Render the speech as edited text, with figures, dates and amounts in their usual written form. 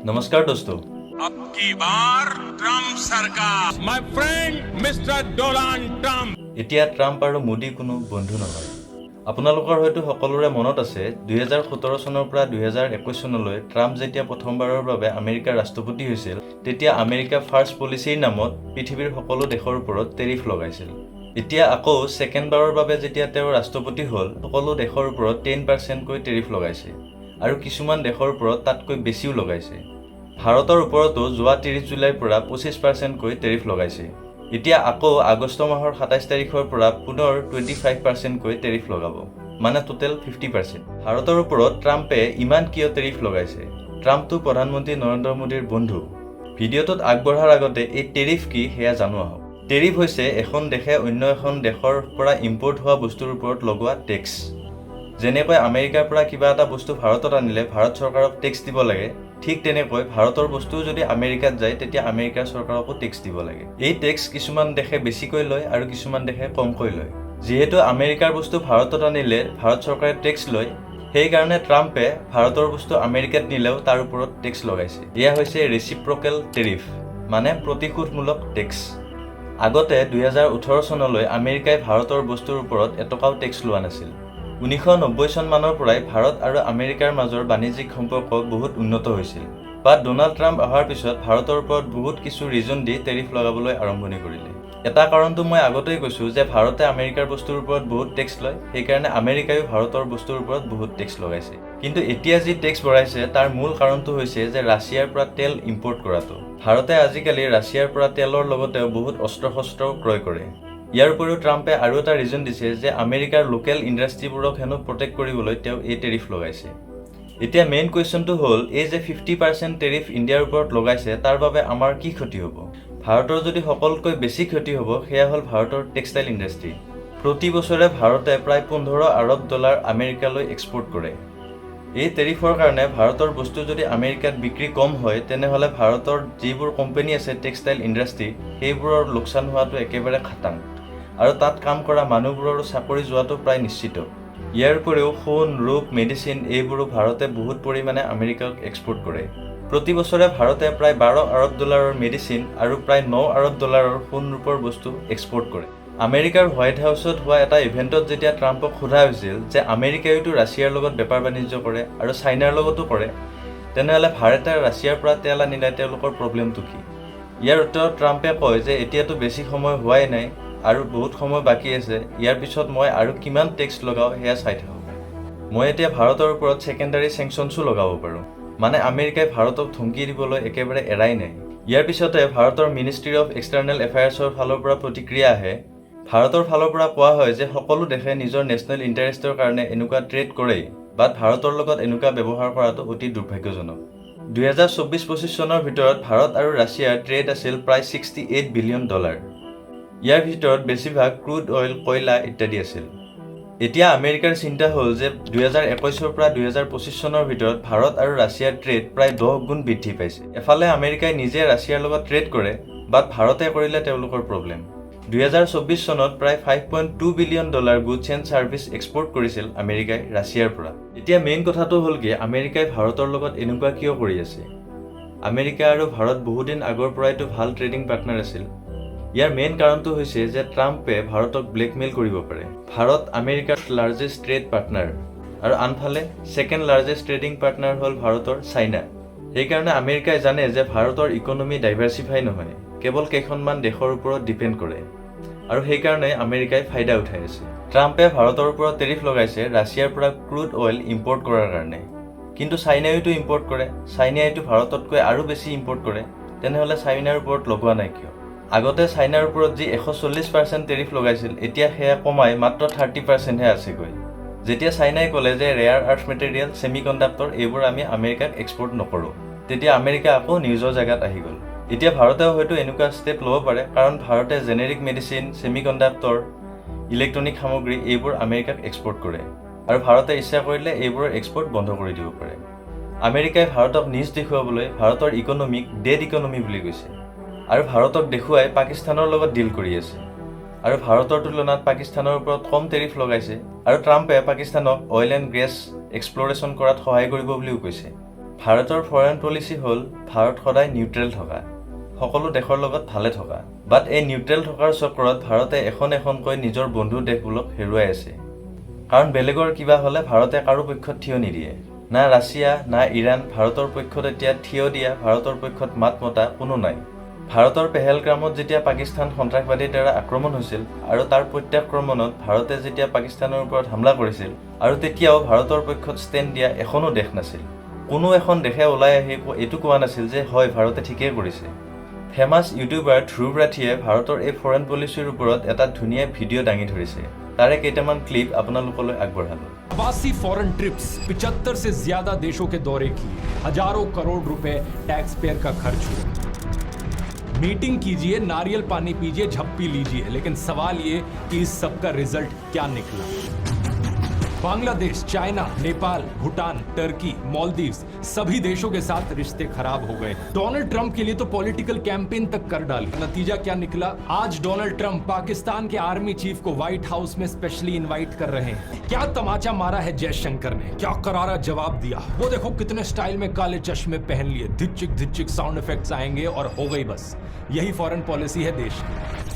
নমস্কাৰ দোস্ত। अब की बार ट्रम्प सरकार। My friend, Mr. Donald Trump. এতিয়া ট্ৰাম্প আৰু মোদী কোনো বন্ধু নহয়। আপোনালোকৰ হয়তো সকলোৰে মনত আছে, 2017 চনৰ পৰা 2021 চনলৈ ট্ৰাম্প যেতিয়া প্ৰথমবাৰৰ বাবে আমেৰিকাৰ ৰাষ্ট্ৰপতি হৈছিল, তেতিয়া আমেৰিকা ফাৰ্ষ্ট পলিচিৰ নামত পৃথিৱীৰ সকলো দেশৰ ওপৰত টেৰিফ লগাইছিল। এতিয়া আকৌ ছেকেণ্ডবাৰৰ বাবে যেতিয়া তেওঁ ৰাষ্ট্ৰপতি হ'ল, সকলো দেশৰ ওপৰত 10%কৈ টেৰিফ লগাইছে আৰু কিছুমান দেশৰ ওপৰত তাতকৈ বেছিও লগাইছে। ভাৰতৰ ওপৰতো যোৱা 30 জুলাইৰ পৰা 25%কৈ টেৰিফ লগাইছে। এতিয়া আকৌ আগষ্ট মাহৰ 27 তাৰিখৰ পৰা পুনৰ 25%কৈ টেৰিফ লগাব, মানে টোটেল 50%। ভাৰতৰ ওপৰত ট্ৰাম্পে ইমান কিয় টেৰিফ লগাইছে? ট্ৰাম্পটো প্ৰধানমন্ত্ৰী নৰেন্দ্ৰ মোদীৰ বন্ধু। ভিডিঅ'টোত আগবঢ়াৰ আগতে এই টেৰিফ কি সেয়া জানো আহক। টেৰিফ হৈছে এখন দেশে অন্য এখন দেশৰ পৰা ইম্পৰ্ট হোৱা বস্তুৰ ওপৰত লগোৱা টেক্স। যেনেকৈ আমেৰিকাৰ পৰা কিবা এটা বস্তু ভাৰতত আনিলে ভাৰত চৰকাৰক টেক্স দিব লাগে, ঠিক তেনেকৈ ভাৰতৰ বস্তুও যদি আমেৰিকাত যায়, তেতিয়া আমেৰিকাৰ চৰকাৰকো টেক্স দিব লাগে। এই টেক্স কিছুমান দেশে বেছিকৈ লয় আৰু কিছুমান দেশে কমকৈ লয়। যিহেতু আমেৰিকাৰ বস্তু ভাৰতত আনিলে ভাৰত চৰকাৰে টেক্স লয়, সেইকাৰণে ট্ৰাম্পে ভাৰতৰ বস্তু আমেৰিকাত নিলেও তাৰ ওপৰত টেক্স লগাইছে। এয়া হৈছে ৰেচিপ্ৰকেল টেৰিফ, মানে প্ৰতিশোধমূলক টেক্স। আগতে 2018 চনলৈ আমেৰিকাই ভাৰতৰ বস্তুৰ ওপৰত এটকাও টেক্স লোৱা নাছিল। 1990 চন মানৰ পৰাই ভাৰত আৰু আমেৰিকাৰ মাজৰ বাণিজ্যিক সম্পৰ্ক বহুত উন্নত হৈছিল। বাট ড'নাল্ড ট্ৰাম্প অহাৰ পিছত ভাৰতৰ ওপৰত বহুত কিছু ৰিজন দি টেৰিফ লগাবলৈ আৰম্ভণি কৰিলে। এটা কাৰণটো মই আগতেই কৈছোঁ যে ভাৰতে আমেৰিকাৰ বস্তুৰ ওপৰত বহুত টেক্স লয়, সেইকাৰণে আমেৰিকায়ো ভাৰতৰ বস্তুৰ ওপৰত বহুত টেক্স লগাইছে। কিন্তু এতিয়া যি টেক্স বঢ়াইছে, তাৰ মূল কাৰণটো হৈছে যে ৰাছিয়াৰ পৰা তেল ইম্পৰ্ট কৰাটো। ভাৰতে আজিকালি ৰাছিয়াৰ পৰা তেলৰ লগতেও বহুত অস্ত্ৰ শস্ত্ৰও ক্ৰয় কৰে। ইয়াৰ উপৰিও ট্ৰাম্পে আৰু এটা ৰিজন দিছে যে আমেৰিকাৰ লোকেল ইণ্ডাষ্ট্ৰিবোৰক হেনো প্ৰটেক্ট কৰিবলৈ তেওঁ এই টেৰিফ লগাইছে। এতিয়া মেইন কুৱেশ্যনটো হ'ল এই যে 50% টেৰিফ ইণ্ডিয়াৰ ওপৰত লগাইছে, তাৰ বাবে আমাৰ কি ক্ষতি হ'ব? ভাৰতৰ যদি সকলোতকৈ বেছি ক্ষতি হ'ব, সেয়া হ'ল ভাৰতৰ টেক্সটাইল ইণ্ডাষ্ট্ৰি। প্ৰতি বছৰে ভাৰতে প্ৰায় 15 আৰৱ ডলাৰ আমেৰিকালৈ এক্সপৰ্ট কৰে। এই টেৰিফৰ কাৰণে ভাৰতৰ বস্তু যদি আমেৰিকাত বিক্ৰী কম হয়, তেনেহ'লে ভাৰতৰ যিবোৰ কোম্পানী আছে টেক্সটাইল ইণ্ডাষ্ট্ৰি, সেইবোৰৰ লোকচান হোৱাটো একেবাৰে খাটাং আৰু তাত কাম কৰা মানুহবোৰৰো চাকৰি যোৱাটো প্ৰায় নিশ্চিত। ইয়াৰ উপৰিও সোণ, ৰূপ, মেডিচিন এইবোৰো ভাৰতে বহুত পৰিমাণে আমেৰিকাক এক্সপৰ্ট কৰে। প্ৰতি বছৰে ভাৰতে প্ৰায় 12 আৰৱ ডলাৰৰ মেডিচিন আৰু প্ৰায় 9 আৰৱ ডলাৰৰ সোণ ৰূপৰ বস্তু এক্সপৰ্ট কৰে। আমেৰিকাৰ হোৱাইট হাউচত হোৱা এটা ইভেণ্টত যেতিয়া ট্ৰাম্পক সোধা হৈছিল যে আমেৰিকাইতো ৰাছিয়াৰ লগত বেপাৰ বাণিজ্য কৰে আৰু চাইনাৰ লগতো কৰে, তেনেহ'লে ভাৰতে ৰাছিয়াৰ পৰা তেল আনিলে তেওঁলোকৰ প্ৰব্লেমটো কি? ইয়াৰ উত্তৰত ট্ৰাম্পে কয় যে এতিয়াতো বেছি সময় হোৱাই নাই আৰু বহুত সময় বাকী আছে। ইয়াৰ পিছত মই আৰু কিমান টেক্স লগাওঁ সেয়া চাই থাকক। মই এতিয়া ভাৰতৰ ওপৰত ছেকেণ্ডাৰী চেংচনছো লগাব পাৰোঁ। মানে আমেৰিকাই ভাৰতক ধমকি দিবলৈ একেবাৰে এৰাই নাই। ইয়াৰ পিছতে ভাৰতৰ মিনিষ্ট্ৰী অফ এক্সটাৰ্নেল এফেয়াৰ্ছৰ ফালৰ পৰা প্ৰতিক্ৰিয়া আহে। ভাৰতৰ ফালৰ পৰা কোৱা হয় যে সকলো দেশে নিজৰ নেশ্যনেল ইণ্টাৰেষ্টৰ কাৰণে এনেকুৱা ট্ৰেড কৰেই, বাট ভাৰতৰ লগত এনেকুৱা ব্যৱহাৰ কৰাটো অতি দুৰ্ভাগ্যজনক। 2024-25 চনৰ ভিতৰত ভাৰত আৰু ৰাছিয়াৰ ট্ৰেড আছিল প্ৰায় 68 বিলিয়ন ডলাৰ। ইয়াৰ ভিতৰত বেছিভাগ ক্ৰুড অইল, কয়লা ইত্যাদি আছিল। এতিয়া আমেৰিকাৰ চিন্তা হ'ল যে 2021ৰ পৰা 2025 চনৰ ভিতৰত ভাৰত আৰু ৰাছিয়াৰ ট্ৰেড প্ৰায় 10 গুণ বৃদ্ধি পাইছে। এফালে আমেৰিকাই নিজে ৰাছিয়াৰ লগত ট্ৰেড কৰে, বাট ভাৰতে কৰিলে তেওঁলোকৰ প্ৰব্লেম। 2024 চনত প্ৰায় 5.2 billion dollar goods and service export কৰিছিল আমেৰিকাই ৰাছিয়াৰ পৰা। এতিয়া মেইন কথাটো হ'ল কি, আমেৰিকাই ভাৰতৰ লগত এনেকুৱা কিয় কৰি আছে? আমেৰিকা আৰু ভাৰত বহুদিন আগৰ পৰাইতো ভাল ট্ৰেডিং পাৰ্টনাৰ আছিল। ইয়াৰ মেইন কাৰণটো হৈছে যে ট্ৰাম্পে ভাৰতক ব্লেকমেইল কৰিব পাৰে। ভাৰত আমেৰিকাৰ লাৰ্জেষ্ট ট্ৰেড পাৰ্টনাৰ আৰু আনফালে ছেকেণ্ড লাৰ্জেষ্ট ট্ৰেডিং পাৰ্টনাৰ হ'ল ভাৰতৰ চাইনা। সেইকাৰণে আমেৰিকাই জানে যে ভাৰতৰ ইকনমি ডাইভাৰ্চিফাই নহয়, কেৱল কেইখনমান দেশৰ ওপৰত ডিপেণ্ড কৰে আৰু সেইকাৰণে আমেৰিকাই ফাইদা উঠাই আছে। ট্ৰাম্পে ভাৰতৰ ওপৰত টেৰিফ লগাইছে ৰাছিয়াৰ পৰা ক্ৰুড অইল ইম্পৰ্ট কৰাৰ কাৰণে। কিন্তু চাইনাইওতো ইম্পৰ্ট কৰে, চাইনাইতো ভাৰততকৈ আৰু বেছি ইম্পৰ্ট কৰে, তেনেহ'লে চাইনাৰ ওপৰত লগোৱা নাই কিয়? আগতে চাইনাৰ ওপৰত যি 140% টেৰিফ লগাইছিল, এতিয়া সেয়া কমাই মাত্ৰ 30%হে আছেগৈ, যেতিয়া চাইনাই ক'লে যে ৰেয়াৰ আৰ্থ মেটেৰিয়েল, ছেমি কণ্ডাক্টৰ এইবোৰ আমি আমেৰিকাক এক্সপৰ্ট নকৰোঁ। তেতিয়া আমেৰিকা আকৌ নিজৰ জেগাত আহি গ'ল। এতিয়া ভাৰতেও হয়তো এনেকুৱা ষ্টেপ ল'ব পাৰে, কাৰণ ভাৰতে generic medicine, semi conductor, electronic সামগ্ৰী এইবোৰ আমেৰিকাক এক্সপৰ্ট কৰে আৰু ভাৰতে ইচ্ছা কৰিলে এইবোৰৰ এক্সপৰ্ট বন্ধ কৰি দিব পাৰে। আমেৰিকাই ভাৰতক নিজ দেখুৱাবলৈ ভাৰতৰ ইকনমিক ডেড ইকনমি বুলি কৈছে আৰু ভাৰতক দেখুৱাই পাকিস্তানৰ লগত ডিল কৰি আছে আৰু ভাৰতৰ তুলনাত পাকিস্তানৰ ওপৰত কম টেৰিফ লগাইছে আৰু ট্ৰাম্পে পাকিস্তানক অইল এণ্ড গেছ এক্সপ্ল'ৰেশ্যন কৰাত সহায় কৰিব বুলিও কৈছে। ভাৰতৰ ফৰেইন পলিচি হ'ল ভাৰত সদায় নিউট্ৰেল থকা, সকলো দেশৰ লগত ভালে থকা। বাট এই নিউট্ৰেল থকাৰ চক্কৰত ভাৰতে এখন এখনকৈ নিজৰ বন্ধু দেশবোৰক হেৰুৱাই আছে। কাৰণ বেলেগৰ কিবা হ'লে ভাৰতে কাৰো পক্ষত থিয় নিদিয়ে। না ৰাছিয়া, না ইৰাণ, ভাৰতৰ পক্ষত এতিয়া থিয় দিয়া, ভাৰতৰ পক্ষত মাত মতা কোনো নাই। ভাৰতৰ পেহেলগ্ৰামত যেতিয়া পাকিস্তান সন্ত্ৰাসবাদীৰ দ্বাৰা আক্ৰমণ হৈছিল আৰু তাৰ প্ৰত্যাক্ৰমণত ভাৰতে যেতিয়া পাকিস্তানৰ ওপৰত হামলা কৰিছিল আৰু তেতিয়াও ভাৰতৰ পক্ষত ষ্টেণ্ড দিয়া এখনো দেশ নাছিল। কোনো এখন দেশে ওলাই আহি এইটো কোৱা নাছিল যে হয়, ভাৰতে ঠিকেই কৰিছে। ফেমাছ ইউটিউবাৰ ধ্ৰুৱ ৰাঠীয়ে ভাৰতৰ এই ফৰেইন পলিচিৰ ওপৰত এটা ধুনীয়া ভিডিঅ' দাঙি ধৰিছে। তাৰে কেইটামান ক্লিপ আপোনালোকলৈ আগবঢ়ালোঁ। 89 फॉरेन ट्रिप्स, 75 से ज्यादा देशों के दौरे किए, हजारों करोड़ रुपए टैक्स पेयर का खर्च हुआ। मीटिंग कीजिए, नारियल पानी पीजिए, झप्पी लीजिए, लेकिन सवाल ये कि इस सब का रिजल्ट क्या निकला? बांग्लादेश, चाइना, नेपाल, भूटान, टर्की, मालदीव्स, सभी देशों के साथ रिश्ते खराब हो गए। डोनाल्ड ट्रंप के लिए तो पॉलिटिकल कैंपेन तक कर डाली। नतीजा क्या निकला? आज डोनाल्ड ट्रंप पाकिस्तान के आर्मी चीफ को व्हाइट हाउस में स्पेशली इनवाइट कर रहे हैं। क्या तमाचा मारा है जयशंकर ने, क्या करारा जवाब दिया। वो देखो, कितने स्टाइल में काले चश्मे पहन लिए, धिचिक धिचिक साउंड इफेक्ट्स आएंगे और हो गई बस। यही फॉरेन पॉलिसी है देश की।